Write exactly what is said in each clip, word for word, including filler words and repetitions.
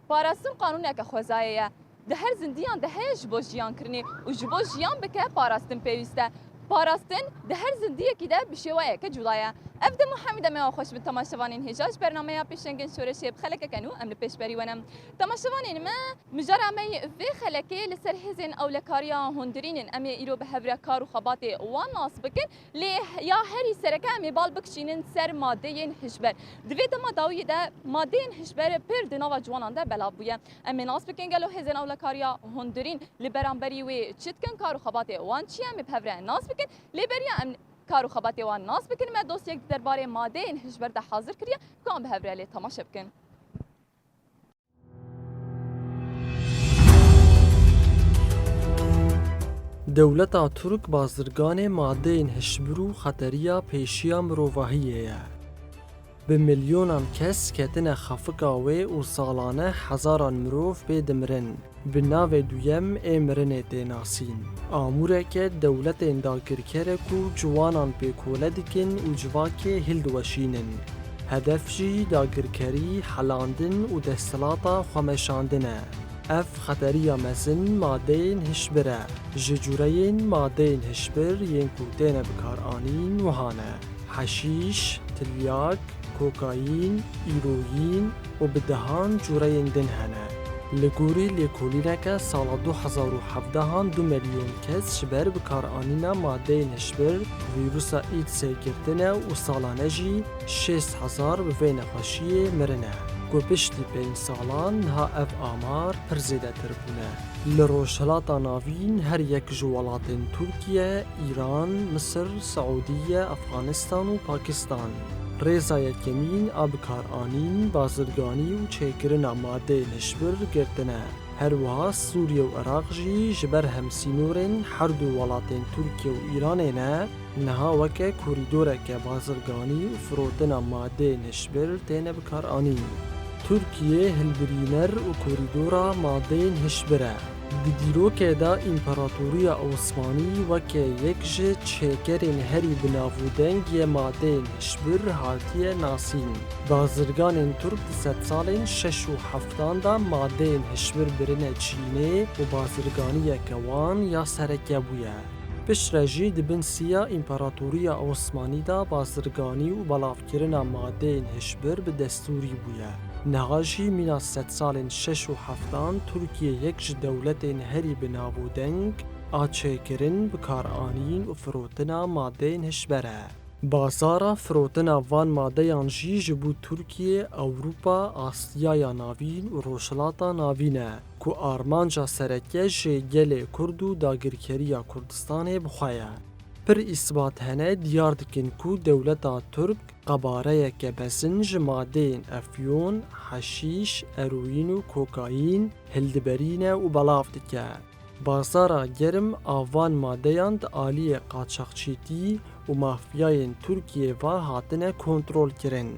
Parastin qanûneke xwezayê ye. Di her zindiyan de heye ji bo jiyan kirinê û ji bo jiyan bike parastin pêwîst e. Parastin di her zindiyekî de bi şêweyeke cuda ye. Ev dem û hemî demê wan xweş bin temaşevanên hêja ji bernameya Pêşengên Şoreşê bi xelekeke nû em li pêşberî we ne. Temaşevanên me, mijara me yê vê xelekê li ser hêzên ewlekariya hundirîn in. Em ê îro bi hev re kar û xebatê wan nas bikin. Lê ya herî sereke em ê bal bikişînin ser madeyên hişber. Di vê dema dawiyê de madeyên hişber pir di nava ciwanan de belav bûye. Em ê nas bikin gelo hêzên ewlekariya hundirîn li beramberî wê çi dikin, kar û xebatê wan çi ye, em ê bi hev re nas bikin. Lê beriya em kar û xebatê wan nas bikin, me dosyek di derbarê madeyên hişber de hazir kiriye ku em bi hev re lê temaşe bikin. Dewleta Tirk bazirganê madeyên hişbir û xeteriya pêşiya mirovahiyê ye. Bi milyonan kes ketine xefika wê û salane hezaran mirov pê dimirin. Bi navê duyem ê mirinê tê nasîn. Amûreke dewletên dagirker e ku ciwanan pê kole dikin û civakê hildiweşînin. Hedef jî dagirkerî, helandin û desthilata xwemeşandin e. Ev xeteriya mezin madeyên hişbir e. Ji cûreyên madeyên hişbir yên ku têne bikaranîn wiha ne: heşîş, tilyak, kokayîn, îroyîn û bi dehan cûreyên din hene. Li gorî lêkolîneke sala du hezar û hevdehan du milyon kes ji ber bikaranîna madeyên hişbir, vîrusa êdsê girtine û salane jî şêst hezar bi vê nexweşiyê mirine, ku piştî pênc salan niha ev amar pir zêdetir bûne. Li Rojhilata Navîn her yek ji welatên Tirkiye, Îran, Misir, Siûdiye, Efxanistan û Pakistan rêza yekemîn a bikaranîn, bazirganî û çêkirina madeyên hişbir girtine. Her wiha Sûriye û Iraq jî ji ber hemsînorên her du welatên Tirkiye û Îranê ne, niha weke korîdoreke bazirganî û firotina madeyên hişbir têne bikaranîn. Tirkiye hilbirîner û korîdora madeyên hişbir e. Di dîrokê de Împaratoriya Osmanî weke yek ji çêkerên herî bi nav û deng yê madeyên hişbir hatiye nasîn. Bazirganên Tirk di sedsalên şeş û heftan de madeyên hişbir birine Çînê û bazirganiyeke wan ya sereke bûye. Piştre jî di bin siya Împaratoriya Osmanî de bazirganî û belavkirina madeyên hişbir bi destûrî bûye. Niha jî mîna sedsalên şeş û heftan Tirkiye yek ji dewletên herî bi nav û deng a çêkirin, bikaranîn û firotina madeyên hişber e. Bazara firotina van madeyan jî ji bo Tirkiye, Ewropa, Asyaya Navîn û Rojhilata Navîn e, ku armanca sereke jê gelê Kurd û dagirkeriya Kurdistanê bi xwe ye. Pir îsbat hene diyar dikin ku dewleta Tirk qebareyeke mezin ji madeyên efyon, heşîş, eroyîn û kokayîn hildiberîne û belav dike. Bazara germ a van madeyan di aliyê qaçaxçîtî û mafyayên Tirkiyê ve hatine kontrolkirin.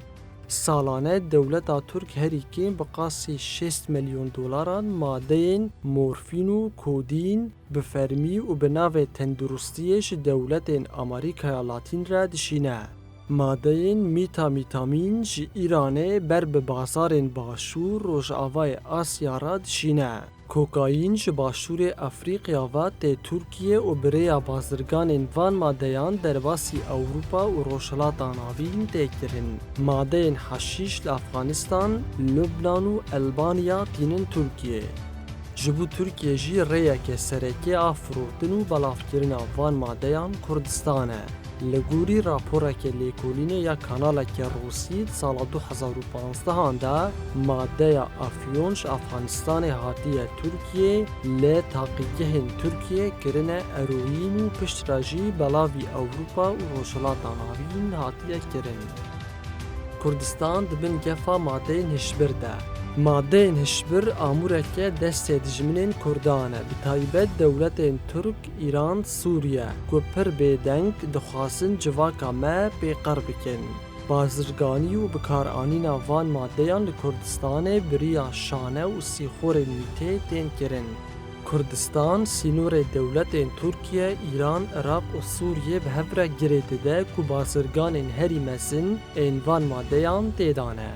Salane dewleta Tirk herî kêm bi qasî şêst milyon dolaran madeyên morfîn û kodîn bi fermî û bi navê tenduristiyê ji dewletên Amerîkaya Latîn re dişîne. Madeyên mîtamîtamîn ji Îranê ber bi bazarên Başûr Rojavayê Asya re dişîne. Kokayîn ji Başûrê Efrîqya ve tê Tirkiye û bi rêya bazirganên van madeyan derbasî Ewropa û Rojhilata Navîn tê kirin. Madeyên heşîş li Efxanistan, Lubnan û Elbanya tînin Tirkiye. Ji bo Tirkiye jî rêyeke sereke a firotin û belavkirina van madeyan Kurdistan e. Li gorî raporeke lêkolînê ya kanaleke Rûsî di sala du hezar û panzdehan de madeya afyon ji Afganistanê hatiye Tirkiyê, li taqîgehên Tirkiyê kirine eroyîn û piştre jî belavî Ewropa û Rojhilata Navîn hatiye kirin. Kurdistan di bin gefa madeyên hişbir de. Madeyên hişbir amûreke destê dijminên Kurdan e, bi taybet dewletên Tirk, Îran, Sûriye ku pir bêdeng dixwazin civaka me pê qir bikin. Bazirganî û bikaranîna van madeyan li Kurdistanê bi riya şane û sîxorên mîtê tên kirin. Kurdistan sînorê dewletên Tirkiye, Îran, Iraq û Sûriyê bi hev re girê dide ku bazirganên herî mezin ên van madeyan tê de ne.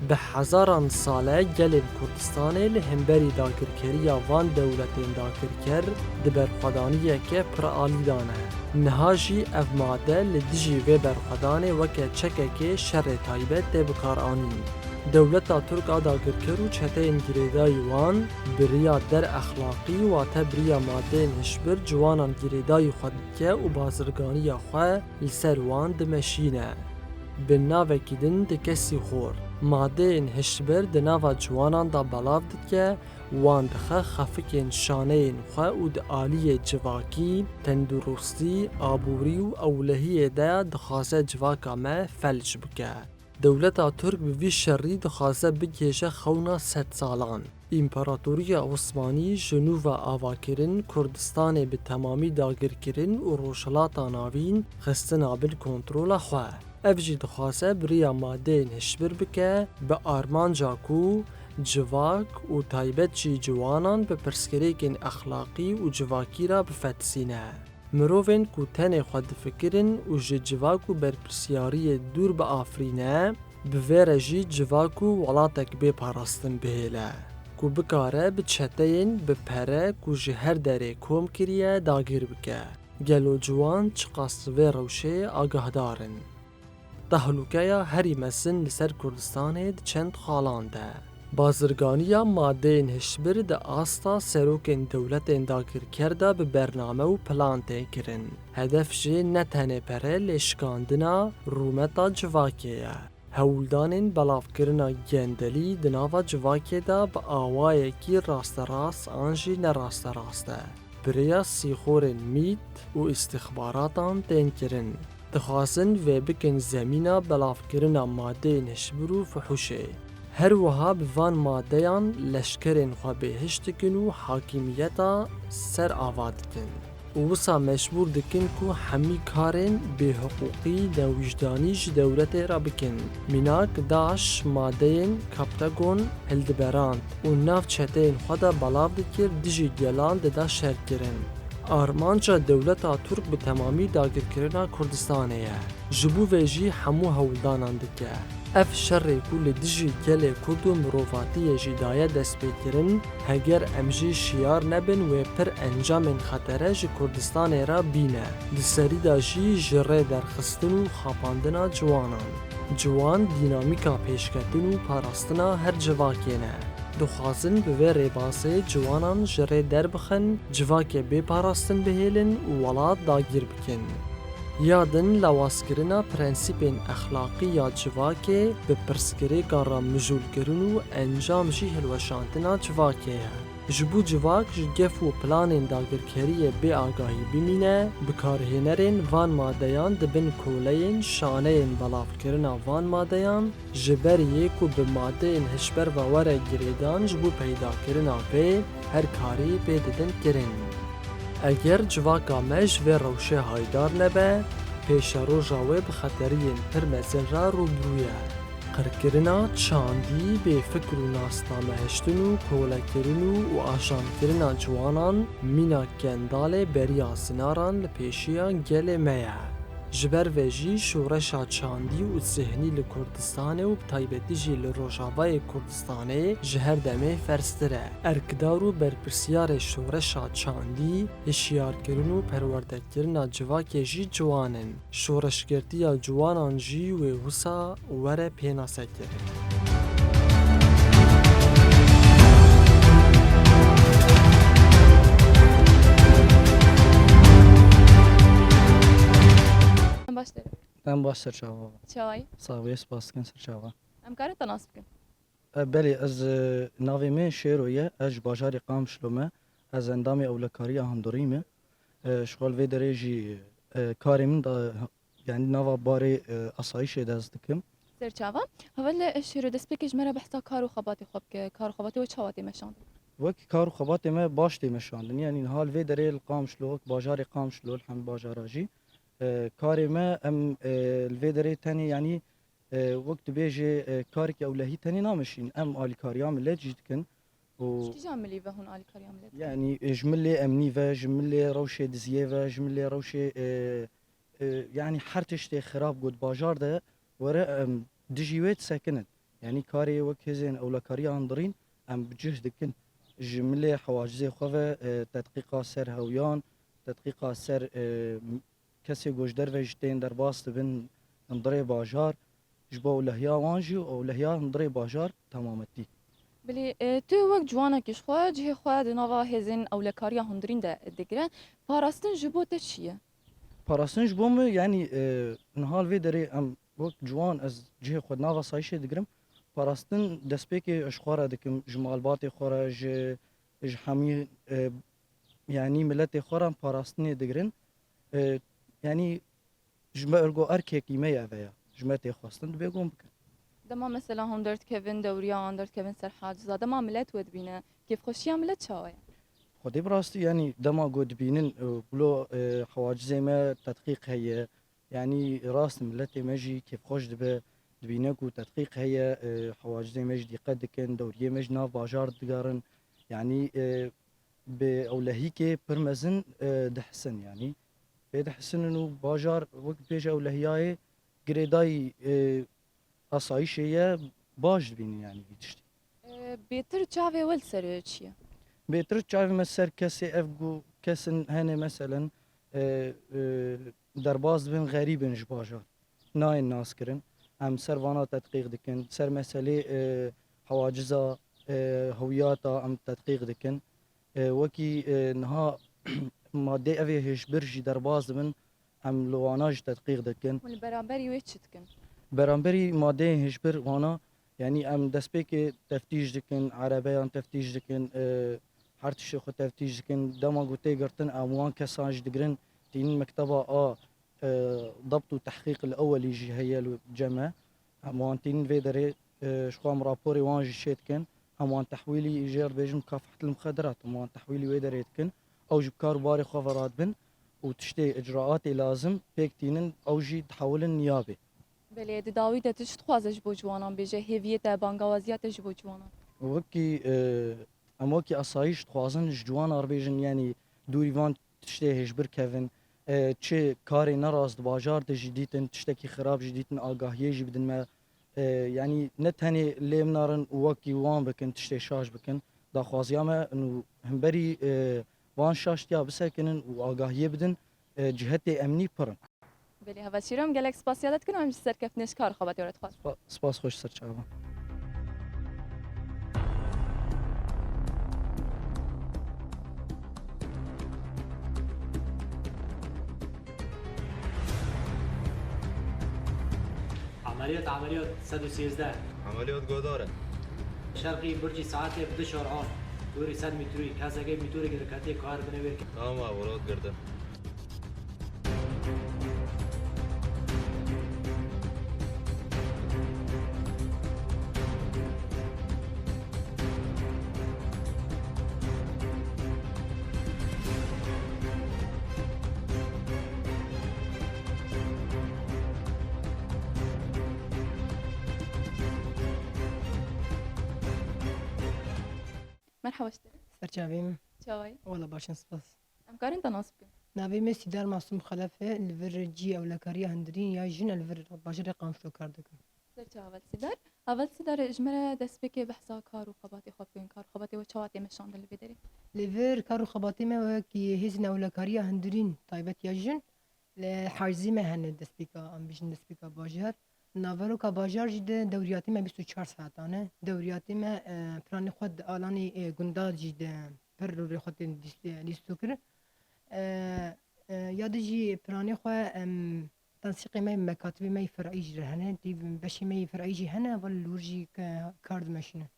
Bi hezaran sal e gelên Kurdistanê li hemberî dagirkeriya van dewletên dagirker di berxwedaniyeke piralî de ne. Niha jî ev made li dijî vê berxwedanê weke çekekê şerê taybet tê bikaranîn. Dewleta Tirk a dagirker û çeteyên girêdayî wan bi riya der exlaqî, wate bi riya madeyên hişbir ciwanan girêdayî xwe dike û bazirganiya xwe li ser wan dimeşîne. Bi navekî din dike sîxor. Madeyên hişbir di nava ciwanan de belav dike, wan dixe xefikên şaneyên xwe û di aliyê civakî, tenduristî, aborî û ewlehiyê de dixwaze civaka me felc bike. Dewleta Tirk bi vî şerî dixwaze bigihêje xewna sedsalan. Împaratoriya Osmanî ji nû ve ava kirin, Kurdistanê bi temamî dagir kirin û Rojhilata Navîn xistina bin kontrola xwe. Ev jî dixwaze bi riya madeyên hişbir bike, bi armanca ku civak û taybet jî ciwanan bi pirsgirêkên exlaqî û civakî re bifetisîne. Mirovên ku tenê xwe difikirin û ji civak û berpirsyariyê dûr biafirîne, bi vê re jî civak û welatek bê parastin bihêle, ku bikare bi çeteyên bi pere ku ji her derê kom kiriye dagir bike. Gelo ciwan çiqas li vê rewşê agahdar in? Tehlûkeya herî mezin li ser Kurdistanê di çend xalan de. Bazirganiya madeyên hişbir di asta serokên dewletên dagirker de bi bername û plan tê kirin. Hedef jî ne tenê pere lê şikandina rûmeta civakê ye. Hewldanên belavkirina gendelî di nava civakê de bi awayekî rasterast an jî nerasterast e, bi rêya sîxorên mît û îstixbaratan tên kirin. Dixwazin vê bikin zemîna belavkirina madeyên hişbir û fuhuşê. Her wiha bi van madeyan leşkerên xwe bêhiş dikin û hakimiyeta ser ava dikin. Û wisa mecbûr dikin ku hemî karên bêhiqûqî, newijdanî ji dewletê re bikin. Mînak, DAIŞ madeyên Captagon hildiberand û nav çeteyên xwe de belav dikir, dijî gelan dida şer kirin. Armanca dewleta Tirk bi temamî dagirkirina Kurdistanê ye. Ji bo vê jî hemû hewldanan dike. Ev şerê ku li dijî gelê Kurd û mirovatiyê jî daye destpêkirin, heger em jî şiyar nebin, wê pir encamên xetere ji Kurdistanê re bîne. Di serî de jî ji rê derxistin û xapandina ciwanan. Ciwan dînamîka pêşketin û parastina her civakê ne. Dixwazin bi vê rêbazê ciwanan ji rê derbixin, civakê bê parastin bihêlin û welat dagir bikin. Ya din lawazkirina prensîpên exlaqî ya civakê bi pirsgirêka re mijûlkirin û encam jî hilweşandina civakê ye. Ji bo civak ji gef û planên dagirkeriyê bê agahî bimîne, bikarhênerên van madeyan di bin koleyên şaneyên belavkirina van madeyan, ji ber yê ku bi madeyên hişber ve were girêdan ji bo peydakirina vê her karî pê didin kirin. Eger civaka me ji vê rewşê haydar nebe, pêşeroja wê bi xeteriyên pir mezin re rûbirû ye. Qirkirina çandî, bêfikr û nasnamehiştin û kolekirin û, û ajankirina ciwanan mîna kendalê beriya zinaran li pêşiya gelê me ye. Ji ber vê jî şoreşa çandî û zihnî li Kurdistanê û bi taybetî jî li Rojavayê Kurdistanê ji her demê ferztir e. Erkdar û berpirsyarê şoreşa çandî, hişyarkirin û perwerdekirina civakê jî ciwan in. Şoreşgirtiya ciwanan jî wê wisa were pênasekirin. Em baş derim. Em baş, ser çava. Çawayî? Sax bî, spas dikim, ser çava. Em karin te nas bikin? E, belê, ez, e, navê min Şêro ye, ez ji bajarê Qamişlo me. Ez endamê ewlekariya hundirî me. E, ji xwe li vê derê jî, e, karê min da, yanî nava barê, e, asayîşê de ez dikim. Serçava. Heval Şêro, destpêkê ji me re behsa kar û xebatê xwe bike. Kar û xebatê we çawa tê meşandin? Wek kar û xebatê me baş tê meşandin. Yanî niha li vê derê li Qamişlo, wek bajarê Qamişlo, li hemd bajara jî, e, karê me em, e, li vê derê tenê, yanî, e, wek tu bêjê, e, karekî ewlehî tenê nameşîn. Em alîkariya millet jî dikin. Û Ji kîjan milî ve hûn alîkariya millet dikin? Yanî, e, ji milê emnî ve, ji milê rewşê diziyê ve, ji milê rewşê, e, e, yanî her tiştê xirab got bajar de were, em dijî wê disekinin. Yanî karê wek hêzên ewlekariya hundirîn em bi cih dikin. Ji milê hewacizê xwe ve, e, tedqîqa ser hewiyan, tedqîqa ser, e, kesê ku ji derve jî tên derbas dibin hundirê bajar, ji bo ewlehiya wan jî û ewlehiya hundirê bajar temametî. Belê, e, tu wek ciwanekî ji xwe cihê xwe di nava hêzên ewlekariya hundirîn de digire. Parastin ji bo te çi ye? Parastin ji bo min, yanî, e, niha li vê derê em wek ciwan, ez cihê xwe di nav asayîşê digirim. Parastin destpêkê ji xwe re dikim, ji malbatê xwe re, ji, ji hemî, e, yanî miletê xwe re em parastinê digirin. E, yanî ji me ergo erkekî me ye ve ya. Ji me tê xwestin, dibê gon bikin. Dema mesela hûn derdikevin dewriya wan, derdikevin ser haciza, dema milet we dibîne, kêfxweşiya milet çawa ye? Xwedê bi rastî, yanî dema ku dibînin, e, gulo, e, hewacizê me tedqîq heye, yanî rast miletê me jî kêfxweş dibe, dibîne ku tedqîq heye, e, hewacizê me jî dîqet dikin, dewriyê me ji nav bajar digerin, yanî, e, bi ewlehîkê pir mezin, e, dihisin, yanî pê dihisinin û bajar wek bêje ewlehiyayê girêdayî, e, asayîşê ye, baş dibînin, yanî vî tiştî. E, bêtir çavê we li ser çi ye? Bêtir çavê me ser kesê ev ku kesin hene meselen, e, e, derbas dibin, xerîb in ji bajar. Nayên naskirin. Em ser vana tedqîq dikin. Ser meselê, e, hewaciza, e, hewiyata em tedqîq dikin. E, wekî, e, niha madê ev ê hêjbir jî derbas dibin, em li wana jî tedqîq dikin. Hûn li beramberî wê çi dikin? Beramberî madeyên hêjbir wana, yanî em destpêkê teftîş dikin, erebeyan teftîş dikin, e, her tiştê xwe teftîş dikin. Dema ku tê girtin, em wan kesan jî digirin, tînin mekteba a, e, debt û tehqîq li ewelî jî heye li cem me. Em wan tînin vê derê, e, ji xwe em raporê wan jî çê dikin. Em wan tehwîlî jê re dibêjin mukafehet li muxederat. Em wan tehwîlî wê derê dikin. Ew jî bi kar û barê xwe ve radibin û tiştê icraatê lazim pêk tînin, ew jî dihewilin niyabê. Belê, di dawî de tu çi dixwaze ji bo ciwanan bêje? Hêviyê te, bangawaziya te ji bo ciwanan? Wekî, e, em wekî asayîş dixwazin ji ciwanan re bêjin, yanî dûrî van tiştê hêjbir kevin, e, çi karê nerast di bajar de jî dîtin, tiştekî xirab jî dîtin, agahiyê jî bidin me. E, yanî ne tenê lê binarin û wekî wan bikin, tiştê şaş bikin. Daxwaziya me û himberî, e, van şaştiya bisekinin û agahiyê bidin, e, cihetê emnî pir in. Belê, heval Şêro, em gelek spasiya te dikin, em ji serkeftinê ji kar û xebatê re dixwazin. Spa-, spas xweş ser çavan. Ameliyot, ameliyot sed û sêzdeh. Ameliyot godar e. Şerqî Burcî saetê bi du şor on. Dûrî sed metrî, kesekê metrî girketê kar bine wê. Tamam abi, rot girdim. Merhaba ji te. Serçavê min. Çawa yî? Wala baş in, spas. Em karin te nas bikin? Navê me Sîdar Masûm Xelef e, li vir cî ewlekariya hundirîn ya jin e, li vir bajarê Qamişlo kar dikim. Serçe Heval Sîdar. Heval Sîdar, ji me re destpêkê behsa kar û xebatê xwe bikin. Kar û xebatê we çawa tê meşandin li vê derê? Li vir kar û xebatê me wekî hêzên ewlekariya hundirîn taybet ya jin, li hacizê me hene destpêka, em bijin destpêka bajar. Naveroka bajar jî de dewriyatê me bîst û çar saetan e. Dewriyatê me, e, piranê xwe di alanê, e, gunda jî de pir rolê xwe tên dîs-, e, lîstikir. E, e, ya di jî piranê xwe, em, tensîqê me, mekatibê me yê fer'î jî re hene. Tî beşê me yê fer'î jî hene, heval li wir jî ke-, kar dimeşîne.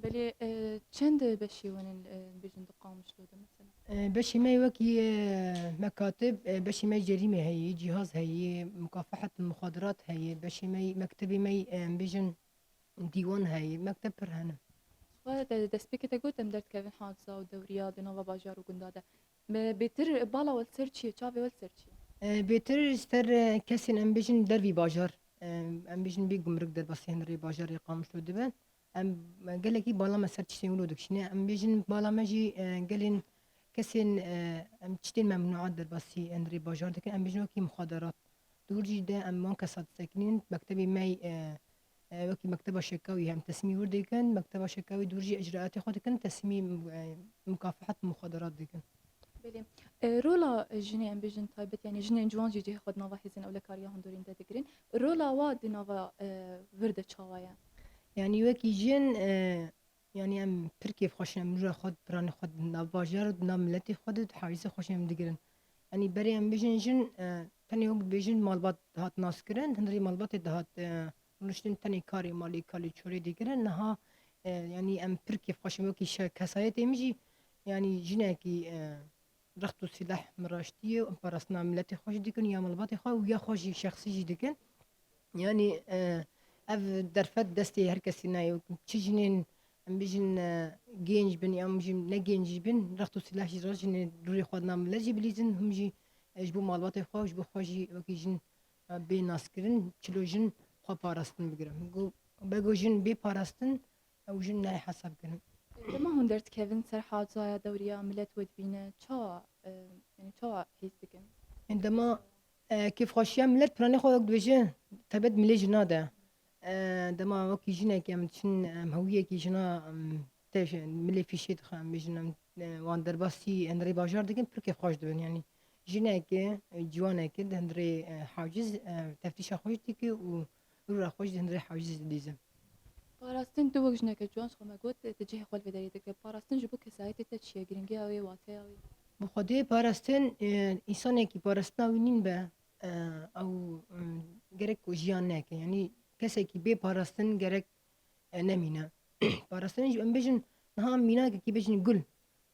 Belê, e, çend beşê wan in, e, bêjin di Qamişlo de mesela? E, beşê me wekî, e, mekatib, e, beşê me cerîmê heyî, cîhaz heyî, mukafehet muxadirat heyî, beşê me, mektebê me, e, em bêjin dîwan heyî, mekteb pir hene. Xwe de destpêkê te got em derdikevin haza û dewriya di nava bajar û gunda de. Me bêtir bala we li ser çi ye, çavê we li ser çi ye? E, bêtir ji ser, e, kesên em bêjin dervî bajar, e, em bêjin bê gumruk derbasî hundirê bajarê Qamişlo dibin. Em gelekî bala me ser tiştên wilo dikişîne. Em bêjin bala me jî, e, gelên kesên, e, em tiştên memnûa derbasî hundirê bajar dikin. Em bêjin wekî muxaderat. Di wir jî de em wan kesa disekinînin. Mektebê me, e, e, wekî mekteba Şekawî hem teslîmî wir dikin. Mekteba Şekawî di wir jî icraatê xwe dikin, teslîmî, e, mukafehat muxaderat dikin. Belê. E, rola jinê em bêjin taybet, yanî jinên ciwan jî cihê xwe di nava hêzên ewlekariya hundirîn de digirin. Rola wa di nava, e, vir de çawa ye? Yanî wekî jin, e, yanî em pir kêfxweş in, em rûra xwe, piranê xwe di nav bajar û di nav miletê xwe de, di hewcîzê xweş em digirin. Yanî berê em bêjin jin, e, tenê wek dibêjin malbat dihat naskirin, hundirê malbatê dihat, e, rûniştin tenê karê malê, kalê çorê digirin. Niha, e, yanî em pir kêfxweş in wekî şe-, kesayetê min jî, yanî jinekî, e, rext û sîleh min raştî ye, em parastina miletê xwe jî dikin, ya malbatê xwe û ya xwe jî şexsî jî dikin. Yanî, e, ev derfet destê her kesî nayê. Çi jinên, em bêjin, e, gênc bin, ya hûn jî ne gênc jî bin, rext û sîleh jî re jinê dûrê xwe dina milet jî bilîzin, hûn jî, e, ji bo malbatê xwe, ji bo xwe jî wekî jin, e, bê naskirin, çilo jin xwe parastin bigirin. Go-, bego jin bê parastin, ew jin nayê hesab kirin. Dema hûn derdikevin ser hacaya dewriya, milet we dibîne, çawa, e, yanî çawa hîs dikin? Dema, e, kêfxweşiya milet piranê xwe wek dibêje, taybet milê jina de. E, dema wekî jinekî em diçin, em hewiyekî jina, em, te ji milê fîşê dixe, em bêjin, em, e, wan derbasî hundirê bajar dikin, pir kêfxweş dibin. Yanî jinekê, e, ciwanekê di hundirê, e, haciz, e, teftîşa xwe jî dike û rûra xwe jî di hundirê hewcî zî didîzin. Parastin, tu wek jineke ciwan ji xwe me got, tu cihê xwe li vê derê dike. Parastin ji bo kesayetê te çi ye? Giringiya wê, wateya wê? Bi xwedê parastin, e, însanekî parastina wî nîn be, e, ew, e, gerek ku jiyan neke. Yanî kesekî bê parastin gerek, e, nemîne. Parastin jî em bêjin, niha em mînakekî bêjin gul.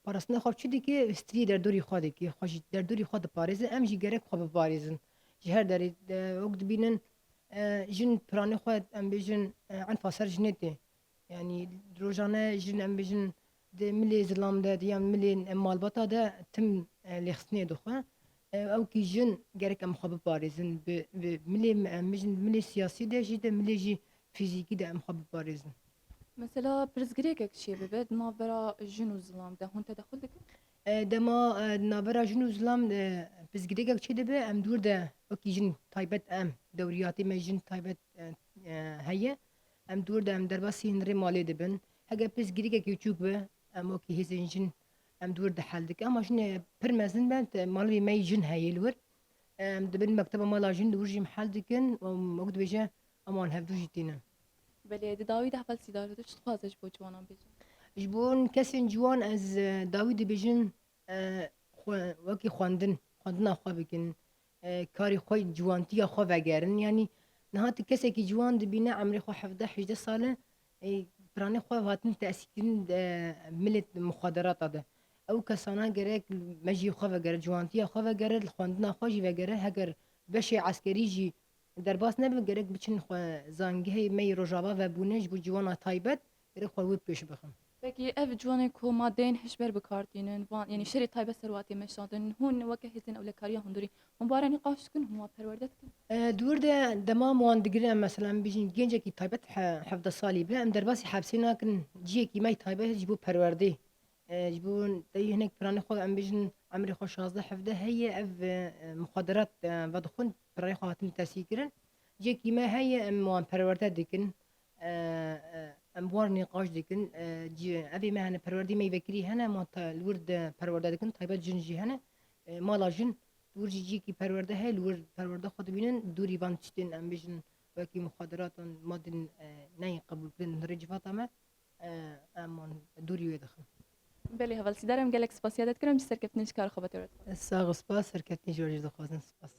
Parastina xwe çi dike, striyê derdorî xwe dike, xwe ji derdorî xwe diparêze, em jî gerek xwe biparêzin. Ji her derê, e, wek dibînin, e, jin piranê xwe, em bêjin, e, enfa ser jinê tê. Yanî rojane jin, em bêjin, di milê zilam de, di yan milê, e, malbata de tim, e, lêxistinê dixwe. E, ew kî jin gerek em xwe biparêzin. Bi, bi milê, em bêjin, milê siyasî de jî, de milê jî fîzîkî de em xwe biparêzin. Mesela pirsgirêkek çêbibe di navbera jin û zilam de hûn tedexul dikin? E, dema, e, di navbera jin û zilam, e, pirsgirêkek çêdibe, em dûr de wekî jin taybet em, dewriyatê me jin taybet, e, e, heye. Em dûr de em derbasî hundirê malê dibin. Heger pirsgirêkekî biçûk be, em wekî hêzên jin em dûr de hel dikin. Ama jin pir mezin be, te-, malê me yî jin heye li wir. Em dibin mekteba mala jin, li wir jî em hel dikin. Em wek dibêje, em wan hevdû jî tînin. Belê, di dawî de heval Sîdar tu çi dixwaze ji bo ciwanan bêje? Ji bo kesên ciwan ez, e, dawî dibêjin, e, xwe, wekî xwendin, xwendina xwe bikin, e, karê xwe, ciwantiya xwe vegerin. Yanî niha tu kesekî ciwan dibîne, emrê xwe hevdeh hejdeh sal e, e, piranê xwe hatin tesîkirin, e, milê muxaderata de. Ew kesana gerek me jî xwe vegere, ciwantiya xwe vegere, li xwendina xwe jî vegere. Heger beşê eskerî jî derbas nebin, gerek biçin xwe zangehê me yê Rojava vebûne ji bo ciwana taybet, gerek xwe li wir pêş bixin. Pekî ev ciwanên ku ma tên hişber bi kar tînin, van, yanî şerê taybet ser wan tê meşandin, hûn weke hêzên ewlekariya hundirî, hûn bi wan re nîqaş dikin, hûn wan perwerde dikin? E, di wir de dema em wan digirin, em mesela em bêjin gencekî taybet he-, hevdeh salî be, em derbasî hepsê nakin, cihekî me yê taybet ji bo perwerdê. E, ji bo te yî hinek piranê xwe, em bêjin, emrê xwe şazdeh hevdeh heye, ev, e, muxaderat, e, vedixwin, piranê xwe hatin tesîkirin. Cihekî me heye, em wan perwerde dikin. E, e, em bi wan re nîqaş dikin. E, cî-, evê me hene, perwerdê me yî vekirî hene, em wan te-, li wir de perwerde dikin, taybet jin jî hene. E, mala jin, li wir jî cihekî perwerde heye, li wir perwerde xwe dibînin, dûrî van tiştên, em bêjin, wekî muxaderatan madin, e, neyên qebûlkirin li rê civata me. E, em wan dûrî wê dixin. Belê heval Sîdar, em gelek spasiya te dikin, em jî serkeftinên ji kar xwe betor dixwazin. Sax û spas, serkeftinên ji we jî dixwazin. Spas.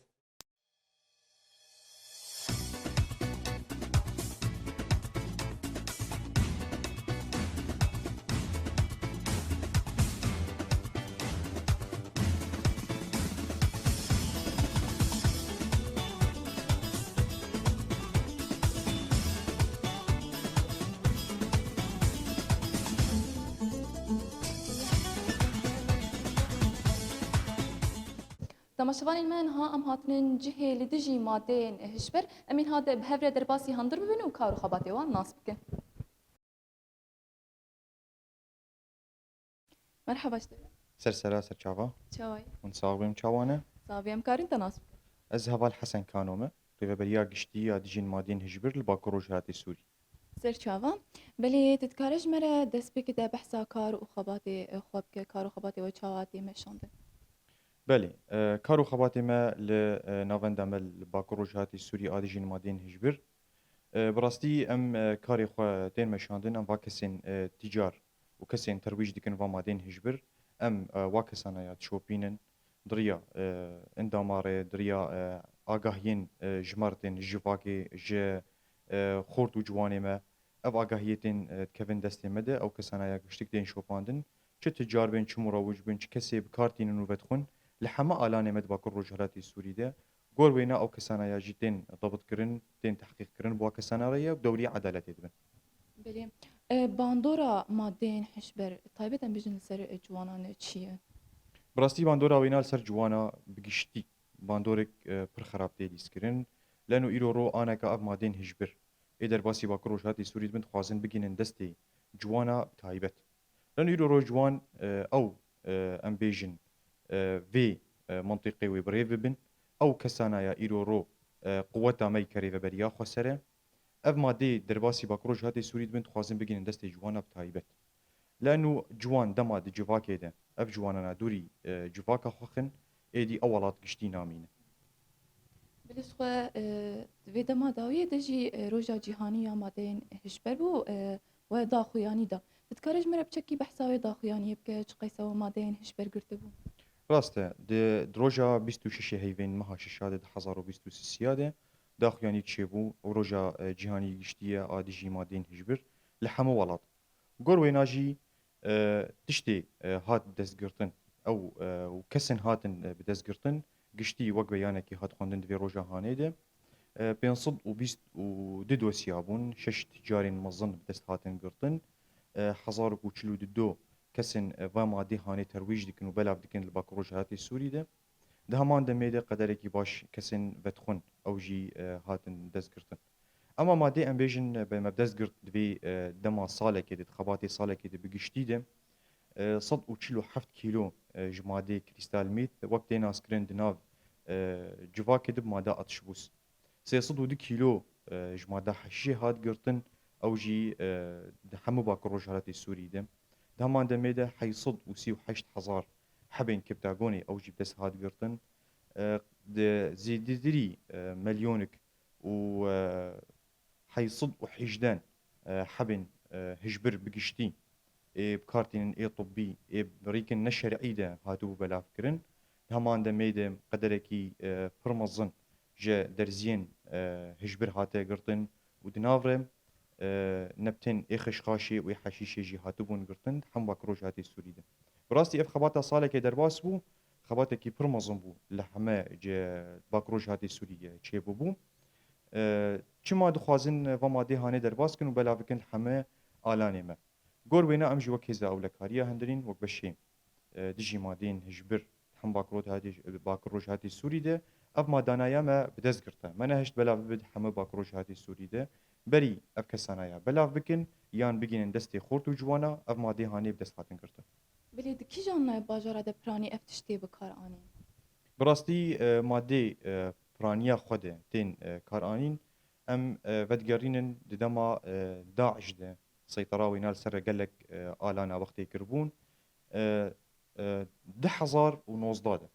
Temaşevanên me, niha em hatinin cihê li dijî madeyên hişbir. Em ê niha de bi hev re derbasî hundir bibin û kar û xebatê wan nas bikin. Merhaba ji te. Ser sera, ser çava. Çawa yî? Hûn sax bin, çawa ne? Sax bî, em karin te nas bikin. Ez Heval Hesen Kano me, Rêveberiya Giştî ya Dijîn Madên Hişbir li Bakur Rojhilatê Sûrî. Ser çava. Belê, tu dikare ji me re destpêkê de behsa kar û xebatê, e, xwe bike, kar û xebatê we çawa tê meşandin? Belê, e, kar û xebatê me li, e, navenda me li Bakur Rojhilatê Sûrî a Dijîn Madên Hişbir. E, bi rastî em, e, karê xwe tên meşandin, em va kesên, e, tîcar û kesên terwîj dikin va madên hişbir, em, e, wa kesana ya dişopînin, di riya, e, endama re, di riya, e, agahiyên, e, ji me re tên, ji civakê, ji, e, xort û ciwanê me. Ev agahiyê tên, e, dikevin destê me de, ew kesana ya giştik tên şopandin. Çi ticar bin, çi murawij bin, çi kesê bi kar tînin û vedixwin, li heme alanê me di Bakur Rojhilatê Sûrî de. Gor wêna ew kesana ya jî tên debitkirin, tên tehqîqkirin, bi wa kesana re ye û dewrî edaletê dibin. Belê. E, bandora madeyên hişber, taybet em bêjin li ser, e, ciwanan çi ye? Bi rastî bandora wêna li ser ciwana bi giştî bandorek, e, pir xerab tê lîskirin. Leno îro ro aneka ev madeyên hişbir ê derbasî Bakur Rojhilatê Sûrî dibin, dixwazin bigihînin destê ciwana bi taybet. Leno îro roj wan, e, ew, e, em bêjin, e, vê, e, mentiqê wê bi rê bibin. Ew kesana ya îro ro, e, quweta me yî ke rêveberiya xweser e. Ev madeyê derbasî Bakur Rojhilatê Sûrî dibin, dixwazin bigihînin destê ciwana bi taybet. Leno ciwan dema di civakê de, ev ciwanana dûrî, e, civaka xwe xin, êdî ew welat giştî namîne. Bilî xwe, e, di vê dema dawiyê de jî, e, roja cîhanî ya madeyên hişber bû, e, we daxuyanî da. Tu dikare ji me re bi çekî behsa wê daxuyaniyê bike, çi qeysa we madeyên hişber girtibû? Rast e, di, di roja bîst û şeş heyvên meha şeşa de di hezar û bîst û sisiya de daxuyanî çêbû û roja, e, cîhanî giştî ye a dijî madeyên hişbir li hemû welat. Gor wêna jî, e, tiştê, e, hat destgirtin, ew, e, û kesên hatin, e, bi destgirtin, giştî wek beyanekî hat xwendin di vê roja hanê de, e, pênc sed û bîst û du dosya bûn, şeş ticarên mezin bi dest hatin girtin, e, hezar û çil û du kesên, e, va madê hanê terwîj dikin û belav dikin li Bakur Rojhilatê Sûrî de. Di heman demê de qederekî baş kesên vedixwin ew jî, e, hatin destgirtin. Ema madê em bêjin, e, be me bi dest girt di vê, e, dema salekê de, di xebatê salekê de bi giştî de, e, sed û çil û heft kîlo, e, ji madê krîstal mît wek tê naskirin di nav, e, civakê de bi mada atişbûs. Sê sed û du kîlo, e, ji mada heşîşê hat girtin, ew jî, e, di hemû Bakur Rojhilatê Sûrî de. Di heman demê de heyt sed û sî û heşt hezar hebên keptagonê ew jî bi dest hat girtin. E, di zêdetirî, e, milyonik û, e, heyt sed û hejdeh, e, hebên, e, hişbir bi giştî ê bi kar tînin, ê tibbî, ê bi rîkin neşer'î de hatibû belavkirin. Di heman demê de qederekî, e, pir mezin ji derziyên, e, hişbir hate girtin û di nav re, e, nebtên ê xeşxaşê û ê heşîşê jî hatibûn girtin, di hemû Bakur Rojhilatê Sûrî de. Bi rastî ev xebata salekê derbas bû, xebatekî pir mezin bû li heme ci Bakur Rojhilatê Sûrî çêbûbû. E, çima dixwazin va madê hanê derbas kin û belav bikin li heme alanê me? Gor wêna em jî wek hêza ewlekariya hundirîn, wek beşê, e, dijî madeyên hişbir hem Bakur Rojhilatê, Bakur Rojhilatê Sûrî de ev madanaya me bi dest girte. Me nehişt belav bibe di hemû Bakur Rojhilatê Sûrî de. Berî ev kesanaya belav bikin yan bigihînin destê xort û ciwana ev madê hanê bi dest hatin girtin. Belê, di kîjan bajara de piranî ev tiştê bi kar anîn? Bi rastî, e, madê, e, piraniya xwe de tên, e, kar anîn. Em, e, vedigerînin di dema, e, DAIŞ de seytera wêna li ser gelek, e, alana wextê kiribûn. E, e, du hezar û nozdeh de.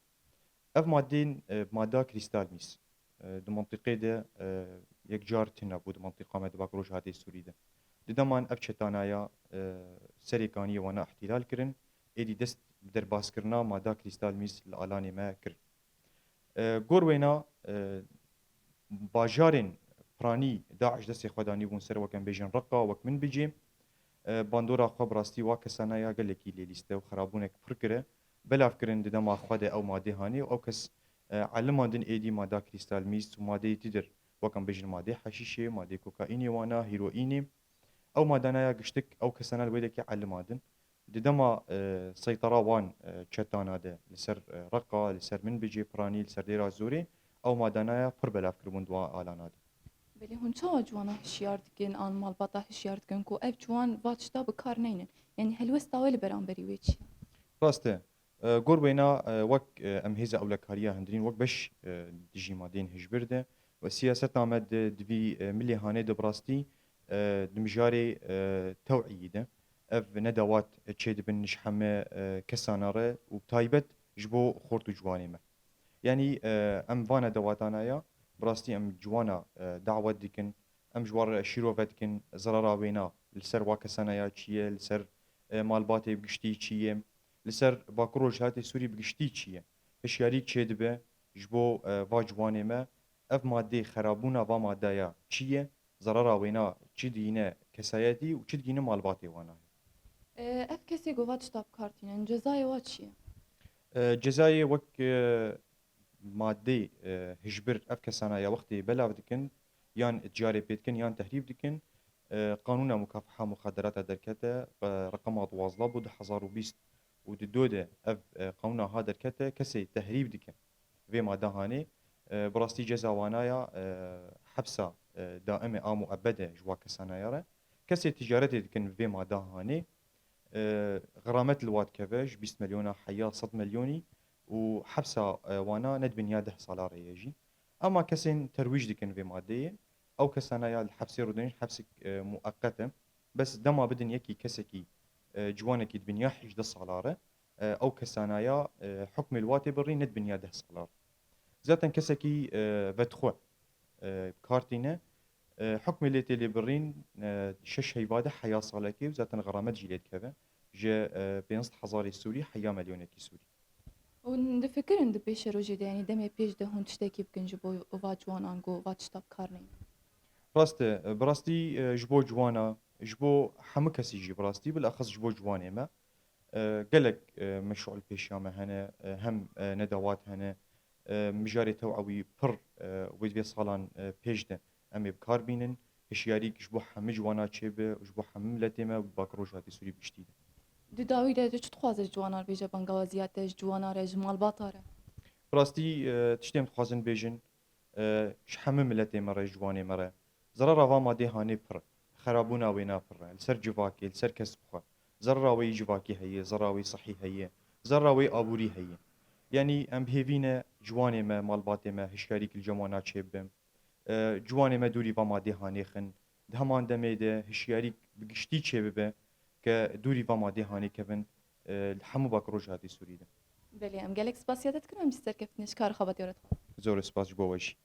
Ev madên, e, mada krîstal mîs, e, di mentiqê de, e, yekcar tune bû di mentiqa me di Bakur Rojhilatê Sûrî de. Di deman ev çetanaya, e, serê kaniyê wana îhtîlal kirin, êdî dest bi derbaskirina mada krîstal mîs li alanê me kirin. E, gor wêna, e, bajarên piranî DAIŞ destê xwe danîbûn ser, wek em bêjin Reqa, wek Minbicê. E, bandora xwe bi rastî wa kesana ya gelekî lê lîste û xerabûnek pir kire. Belav kirin di dema xwe de ew madê hanê û ew kes, e, elimandin êdî mada krîstal mîs û madeyê tidir, wek em bêjin madê heşîşê, madê kokaînê wana, hîroînê. Ew madanaya giştik, ew kesana li wê dekê elimandin. Di dema, e, seytara wan, e, çetana de li ser, e, Reqa, li ser Minbicê, Piranî, li ser Dêra Zorê, ew madanaya pir belav kiribûn di wan alana de. Belê hûn çawa ciwana hişyar dikin, an malbata hişyar dikin ku ev ciwan va tişta bi kar neynin? Yanî helwesta we li beramberî wê çi ye? Rast e. E, gor wêna, e, wek, e, em hêza ewlekariya hundirîn wek beş, e, dijî madeyên hişbir de we siyaseta me di, di vî, e, milê hanê de bi rastî, e, di mijarê, e, tew'iyî de ev nedewat çêdibin ji heme, e, kesana re û bi taybet ji bo xort û ciwanê me. Yanî, e, em vana dewatana ya, bi rastî em ciwana, e, dawet dikin, em ji wan re şîrove dikin, zerara wêna li ser wa kesana ya çi ye, li ser, e, malbatê bi giştî çi ye, li ser Bakur Rojhilatê Sûrî bi giştî çi ye. Hişyarî çêdibe ji bo, e, va ciwanê me, ev madê, xerabûna va madeya çi ye, zerara wêna çi digîne kesayetî û çi digîne malbatê wan a. E, ev kesê ku va tişta bi kar tînin, cezayê wa çi ye? E, cezayê wek, e, madê, e, hişbir ev kesana ya wextê belav dikin, yan ticarê pê dikin, yan tehrîb dikin, e, qanûna mukafeha muxaderata derkete, e, reqema duwazdeh bû du hezar û bîst û di do de ev, e, qanûna ha derkete, kesê tehrîb dike vê mada hanê, e, bi rastî ceza wana ya, e, hepsa, e, daim e a muebed e ji wa kesana ya re. Kesê ticaretê dikin vê mada hanê, e, xiramet li wa dikeve ji bîst milyona heya sed milyonî û hepsa, e, wana ne di bin ya deh sala re ye jî. Ema kesên terwîj dikin vê madeyê, ew kesana ya li hepsê rûdinê, hepsek, e, mueqet e. Bes dema bidin yekî kesekî, e, ciwanekî di bin ya hejdeh sala re, e, ew kesana ya, e, hukmê li wa tê birîn ne di bin ya deh sala re. Zaten kesekî, e, vedixwe, e, bi kar tîne, e, hukmê lê tê lê birîn, e, şeş heyva de heya salekê û zaten xeramet jî lê dikeve ji, e, pênc sed hezarê Sûrî heya milyonekî Sûrî. Hûn difikirin di pêşerojê de, yanî demê pêş de hûn tiştekî bikin ji bo va ciwanan ku va tişta bi kar neynin? Rast e, bi rastî, e, ji bo ciwana, ji bo hemû kesî jî bi rastî, bilexis ji bo ciwanê me, e, gelek, e, meşûl pêşiya me hene, e, hem, e, nedewat hene, e, mijarê tewewî pir, e, wê vê salan, e, pêş de em ê bi kar bînin. Hişyarîk ji bo hemû ciwana çêbe û ji bo hemû miletê me û Bakur Rojhilatê Sûrî bi giştî de. Di dawî de tu çi dixwaze ji ciwana re bêje, bangawaziya te ji ciwana re, ji malbata re? Bi rastî, e, tiştê em dixwazin bêjin, e, ji hemû miletê me re, ji ciwanê me re. Zerara va madê hanê pir e. Xerabûna wêna pir e. Li ser civakê, li ser kesb xwe. Zerara wê yî civakî heye, zerara wê sihî heye, zerara wê aborî heye. Yanî em bi hêvî ne ciwanê me, malbatê me hişyarîk li cem wana çêbibe. E, ciwanê me dûrî va madê hanê xin. Di heman demê de hişyarîk bi giştî çêbibe ke dûrî va madê hanê kevin, e, li hemû Bakur Rojhilatê Sûrî de. Belê, em gelek spasiya te dikin, em jî serkeftinê ji kar û xebatê re dixwazin. Zor spas ji bo we jî.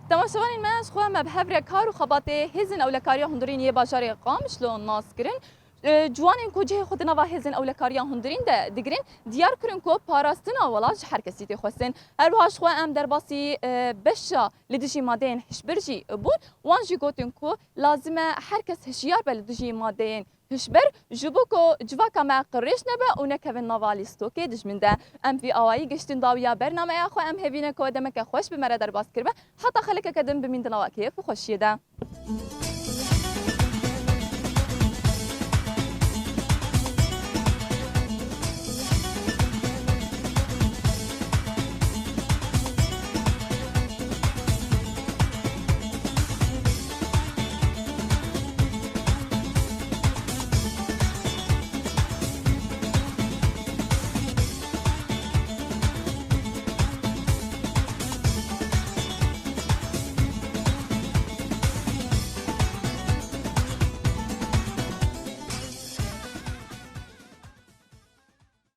Temaşevanên me, ji xwe me bi hev re kar û xebatê Hêzên Ewlekariya Hundirîn yê bajarê Qamişlo nas kirin. E, ciwanên ku cihê xwe di nava Hêzên Ewlekariya Hundirîn de digirin, diyar kirin ku parastina welat ji her kesî tê xwestin. Her wiha ji xwe em derbasî, e, beşa li dijî madeyên hişbir jî bûn. Wan jî gotin ku lazim e her kes hişyar be li dijî madeyên hişbir, ji bo ku civaka me qirêj nebe û nekevin nava lîstokê dijmin de. Em vî awayî gihiştin dawiya bernameya xwe. Em hêvî ne ku demeke xweş bi me re derbas kiribe. Heta xelekeke din bimîn di nava kêf û xweşiyê de.